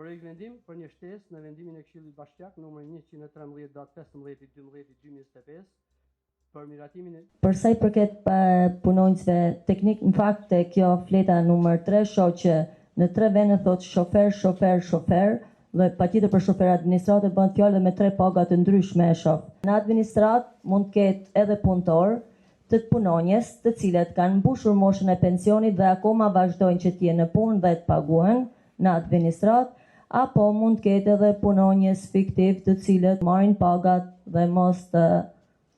Projektvendim për një shtesë në vendimin e Këshillit Bashkiak numër 113 datë 15.12.2025 për miratimin e Për sa i përket punonjësve teknik, në fakt te kjo fleta numër 3 shoh që në tre vende thotë shofer, shofer, shofer dhe patjetër për shofer administrate bëhet fjalë dhe me tre paga të ndryshme e shoh. Në administratë mund të ketë edhe punëtor të punonjës, të cilët kanë mbushur moshën e pensionit dhe akoma vazhdojnë që të jenë në punë dhe të paguhen në administratë, apo mund të ketë edhe punonjës fiktiv të cilët marrin pagat dhe mos të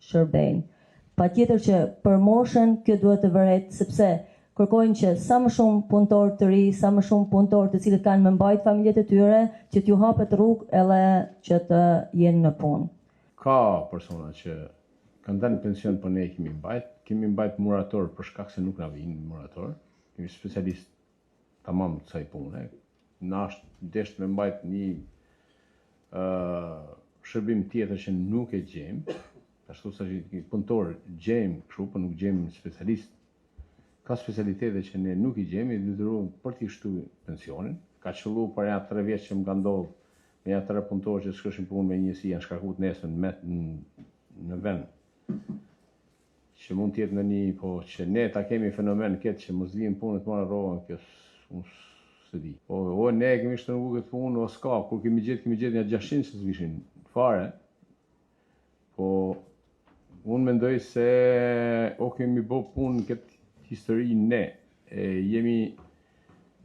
shërbejnë. Patjetër që për moshën kjo duhet të vëret sepse kërkojnë që sa më shumë punëtor të ri, sa më shumë punëtor të cilët kanë me mbajt familjet e tyre, që t'ju hapet rrugë edhe që të jenë në punë. Ka persona që kanë dalë në pension po ne i kemi mbajt, kemi mbajt murator për shkak se nuk na vijnë murator, kemi specialist tamam të kësaj pune. Na është desht me mbajt një ë shërbim tjetër që nuk e gjejmë, ashtu sa që punëtor gjejmë kështu, po nuk gjejmë specialist. Ka specialitete që ne nuk i gjejmë, i detyruam për t'i shtu pensionin. Ka qëllu për ja 3 vjet që më ka ndodhur me ja 3 punëtorë që s'kishin punë me njësi janë shkarkuar të nesërmen me në vend. Që mund të jetë në një, po që ne ta kemi fenomen këtë që mos vijnë punë të marrë rrogën, kjo unë s'e di. Po o ne e kemi shtrëngu këtë punë, o s'ka, kur kemi gjetë, kemi gjetë një 600 që s'vishin fare. Po unë mendoj se o kemi bo punë në këtë histori ne, e jemi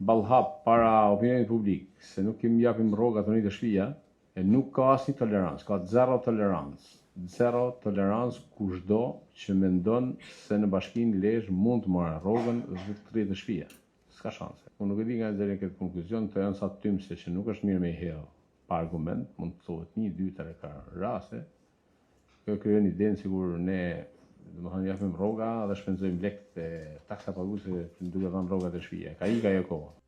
ballhap para opinionit publik, se nuk kemi japim rroga të të shtëpia, e nuk ka asnjë tolerancë, ka zero tolerancë. Zero tolerancë kushdo që mendon se në bashkinë Lezhë mund të marrë rrogën dhe të rrihet në shtëpia. S'ka shanse. Unë nuk e di nga nxjerrin këtë konkluzion, të janë sa tymse që nuk është mirë me i hedh pa argument, mund të thuhet 1, 2, 3, 4 raste. Kjo krijon idenë sikur ne domethënë japim rroga dhe shpenzojmë lekët e taksa paguese duke dhënë rrogat e shtëpia. Ka ikë ajo kohë.